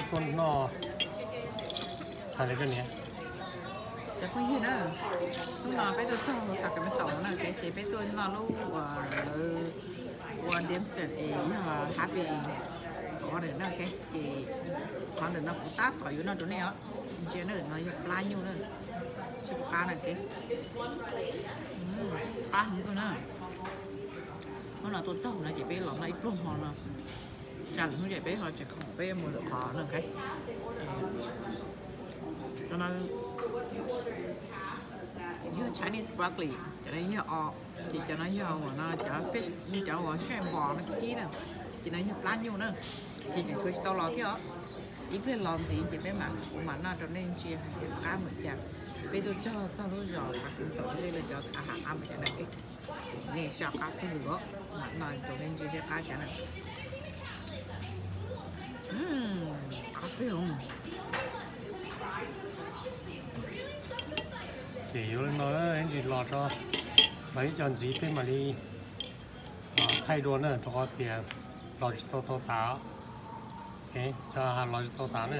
Tuaj noj, hais li koj niam. Cov phooj ywg na, hnub no peb tuaj txog Sacramento na, ces peb tuaj noj lub uas lawv ua dim sum es yog Happy Garden na, ces qhov ntawm no kuv tab tom yuav noj rau nej os. Ntsia na, no yog plab nyuj na, tsis pom qab na, ces qab heev kawg na. Hnub no tuaj txog no ces peb los noj ib pluag hmo no, tsam lwm hnub ces peb ho tsis khoom peb mus lwm qhov na. Yog Chinese broccoli, cov no yog o, ces cov no yog ua no cov fish, cov uas shrimp ball no kib na, ces no yog plab nyuj na, ces tseem tshuav tsis tau los thiab os. Ib pliag los ntxiv ces peb mam, kuv mam noj rau nej ntsia hais tias qab npaum cas. Peb tuaj txog, txog lub zos Sacramento ze lawv cov a ha qab npaum cas na, nej saj qab kawg li os, mam noj rau nej ntsia thiab qab cas na. Qab kawg. Ces yuav li no, ib ntsis los tso, los ib co ntxiv peb mam li thaij dua na, rau qhov tias los tsis tau tau tas, cov ha los tsis tau tas na.